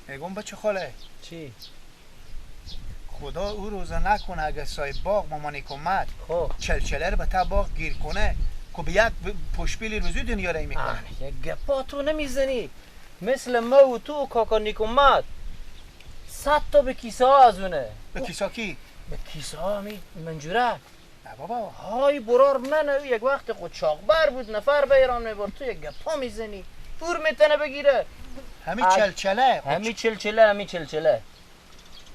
میگم بچه خاله چی؟ خدا او روزا نکنه اگه صاحب باغ مامانی کمد خب چلچله رو به تا باغ گیر کنه که به یک پشپیلی روزی دنیا رای میکنه. یک گپا تو نمیزنی مثل ما و تو و کاکا نیکومد 100 تا به کیسه ها از اونه. به کیسه کی؟ به کیسه ها می منجوره. نه بابا های برار من یک وقت خود چاقبر بود نفر به ایران میبرد تو یک گپا میزنی پور میتونه بگیره. همین چلچله همین چلچله همین چلچله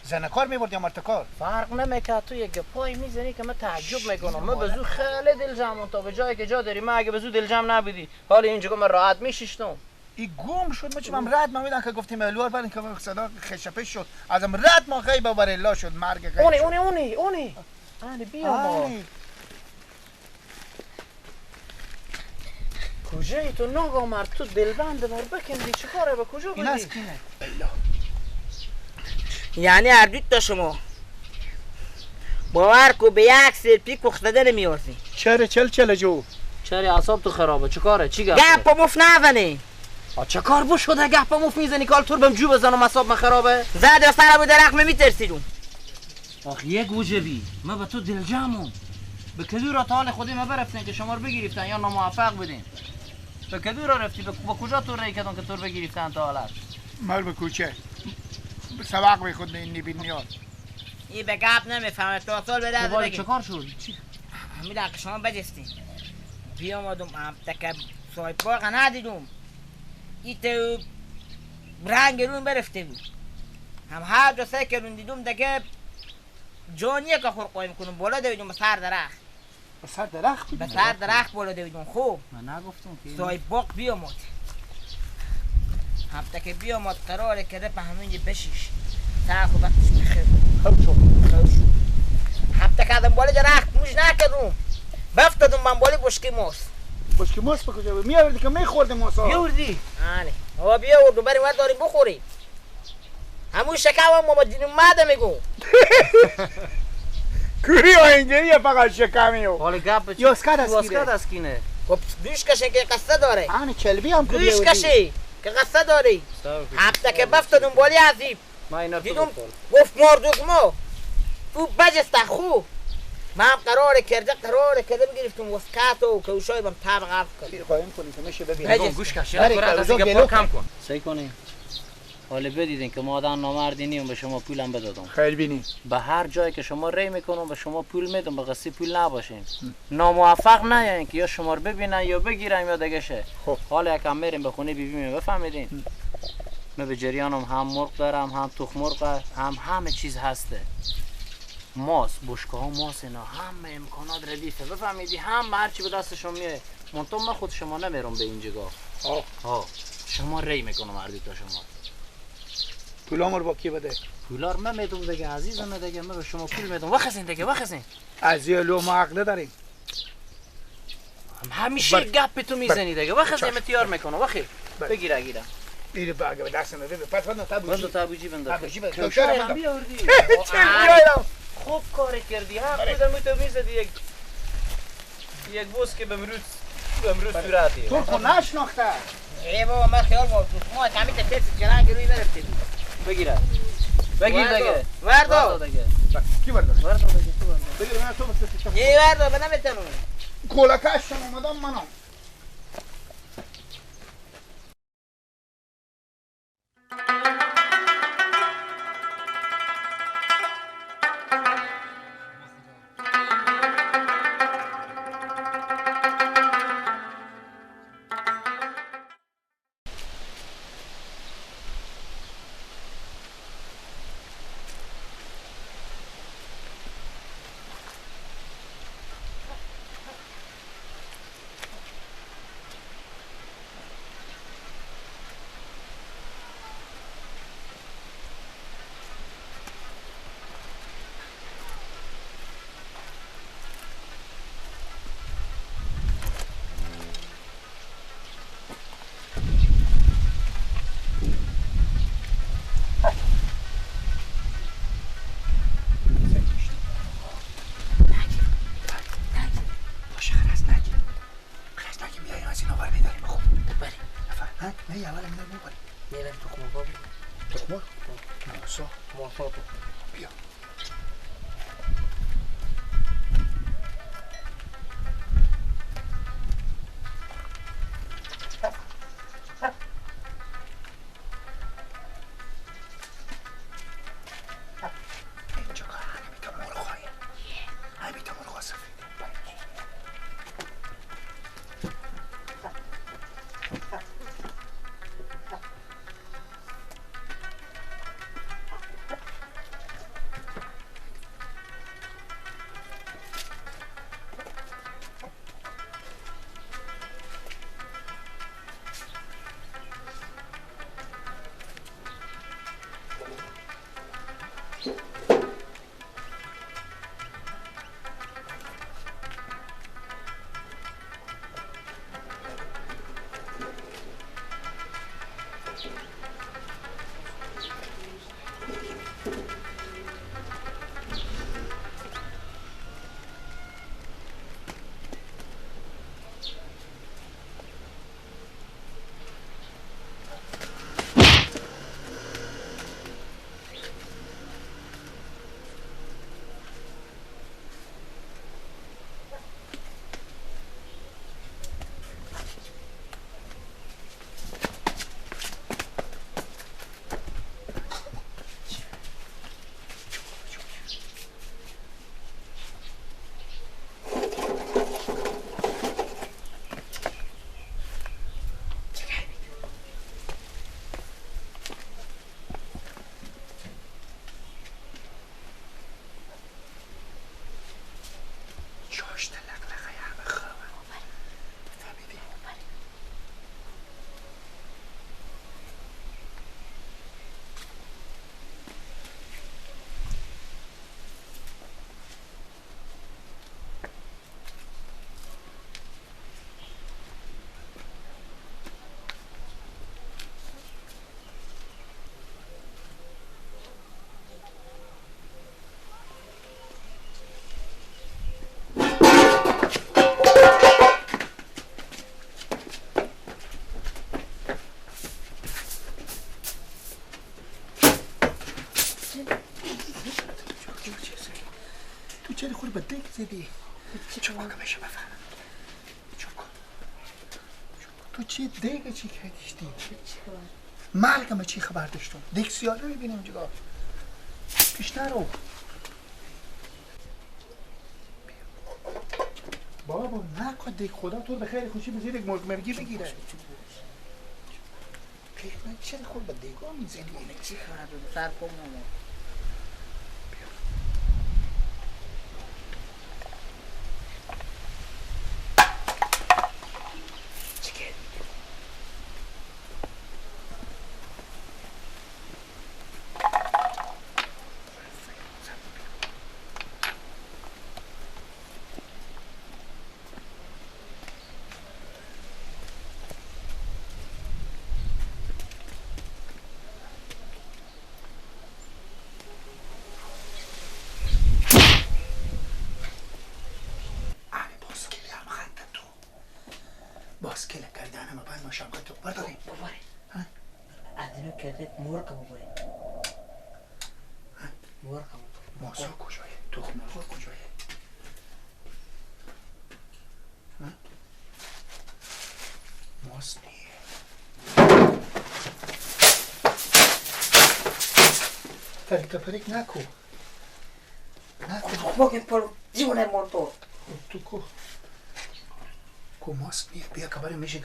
زنکار میبرد یا مرتکار فرق نمیکرد. تو یک گپای میزنی که من تعجب میکنم. من به زو خیلی دلجمم تا به جایی که جا داری. من اگه به زو دلجم نبودی حالا اینجا که من راحت میشیشتم. ای گم شد. ما چه من رد ما میدن که گفتیم الوار برین که صدا خشپش شد ازم رد ما غیب بر الله شد مرگ غیب. اونی اونی اونی اونی اونی بیا ما کجایی تو ناگاه مرد تو دلبند بر بکندی چه کاره به کجا بودی؟ این از کینه الله. یعنی هر دوت تا شما باور کو به یک سر پیک پخته نمیارزی. چرا چل چل جو چرا اعصاب تو خرابه چه کاره چی گپه؟ گپ مف نزنی. چه کار بو شده گپ مف میزنی کال تور بهم جو بزنم اعصاب من خرابه. زد سر بو درخت میترسیدم. آخ یک وجبی من به تو دلجمم به کدو را تا حال خودی ما برفتن که شما رو بگیرفتن یا ناموفق بودین. به کدو را رفتی به کجا تو ری کردن که تو رو بگیرفتن تا حالت؟ مال به کوچه سبق به خود نبینیاد. این به گپ نمیفهمه تا سال به درد بگی. چه کار شد؟ چی؟ همین دقیقه شما بجستین. بیامدم هم تک صاحب باغ ندیدم. این تو رنگ رون برفته بود. هم هر جا سعی کردم دیدم دیگه جانیه که خور قایم کنم بالا دویدم به سر درخت. به سر درخت بود؟ به سر درخت بالا دویدم. خوب من نگفتم که صاحب باغ بیامد. هفته که بیامد قراره کرده به همینجا بشیش سر خود وقتش بخیر خوب شد خوب شد. هفته که ازم بالا درخت موش نکردم بفتادم من بالا بشکی ماست. بشکی ماست به کجا بود؟ میآوردی که میخوردیم ماسا. میآوردی؟ آره بابا بیاوردم بریم ور داریم بخوریم. همون شکم ماما دینم مده میگو کوری آهنگریه فقط شکمیو. حالا گپ یا اسکد از کینه؟ خب دوش کشه که قصه داره. آنه کلبی هم که دوش کشه که قصه داری. هفته که بفتادم بالی عزیب دیدم گفت مردوخ ما او بجسته خو من هم قرار کرده بگرفتم وسکت و کوشای بم تب غرق کرد. قایم کنی که میشه ببینیم. گوش کش از گپا کم کن. سعی کنی حالا بدیدین که ما آدم نامردی نیم به شما پولم بدادم. خیلی بینی به هر جایی که شما ری میکنم به شما پول میدم به قصی پول نباشین. ناموفق نیاین که یا شما رو ببینن یا بگیرن یا دیگه شه. خب حالا یکم میریم به خونه بیبی می بفهمیدین. من به جریانم هم مرغ دارم هم تخم مرغ هم همه چیز هسته. ماس بشکه ها ماس اینا همه امکانات ردیفه بفهمیدی هم هرچی به دستشون میاد. منتها من خود شما نمیرم به اینجا. ها شما ری میکنم هر دو تا شما. پولامو رو با کی بده؟ پولا رو من میدم دیگه عزیزم دیگه من به شما پول میدم. وخزین دیگه وخزین. از لو ما عقل نداریم. همیشه گپ تو میزنی دیگه. وخزین من تیار میکنم. وخی بگیر اگیرم. اینو بگه به دستم بده. پس بند تا بوجی. بند تا بوجی بند. بوجی بند. چرا بیاوردی؟ خوب کار کردی. ها خودم تو میزدی یک بوس که بمروز صورتی. تو کو نشناخته. ای بابا من خیال ما همین تفس جرنگ روی برفتیم. بگیره بگیر دیگه وردو دیگه کی وردو وردو دیگه تو وردو بگیر من تو بس یه وردو من نمیتونم کولکش اومدم منم. تخم مرغ؟ ماسا. ماسا تو. بیا. اینجا که همیتا مرغ های. همیتا مرغ ها سفیده. تو چرا خور به دک زدی؟ چوب کن که بشه بفهمم. چوب کن. تو چه دیگه چی کردیشتی؟ مرگم چی خبر داشتم؟ دیگ سیاه نمیبینیم جگاه. پیش نرو. بابا نکن دیگ خدا تو به خیر خوشی به زیر یک مرگ مرگی بگیره. چرا خور به دیگا میزنی؟ چی خبر داشتم؟ سر پا نمو. مرغ ببره. مرغ ببره. ماسا کجایه؟ تخم مرغ کجایه؟ ماس نیه. تریک پریک نکو. نکو. خب پرو دیونه مرتو. تو کو کو ماس نیه. بیا کبره میشه.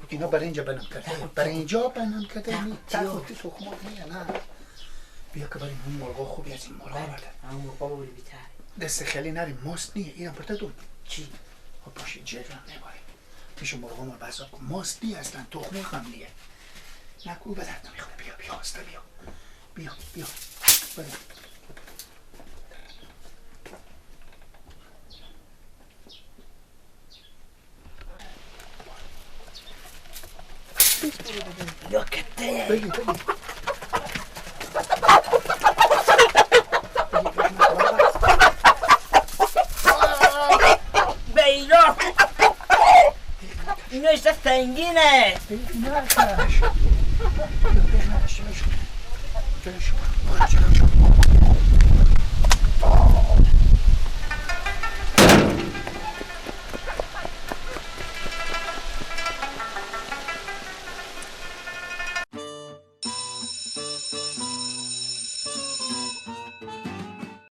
اینا برای اینجا بنم کرده، برای اینجا بنم کرده. تاخت تخم مرغ نه. بیا که برای اون مرغا خوبی از این مرغا برده. همون مرغا بولی بیتر. دست خیلی نریم ماست نیه. اینم پرته دون. چی؟ خب باشه جرم نباره. پیش مرغا مال بساب کن. ماست نیه اصلا تخم مرغ هم نیه. نکو به درد نمیخوره. بیا بیا آسته بیا. بیا بیا. بریم. یا کته بگی بگی اینا اشتا سنگینه. نه کش. جلو شو. جلو شو. برو جلو شو.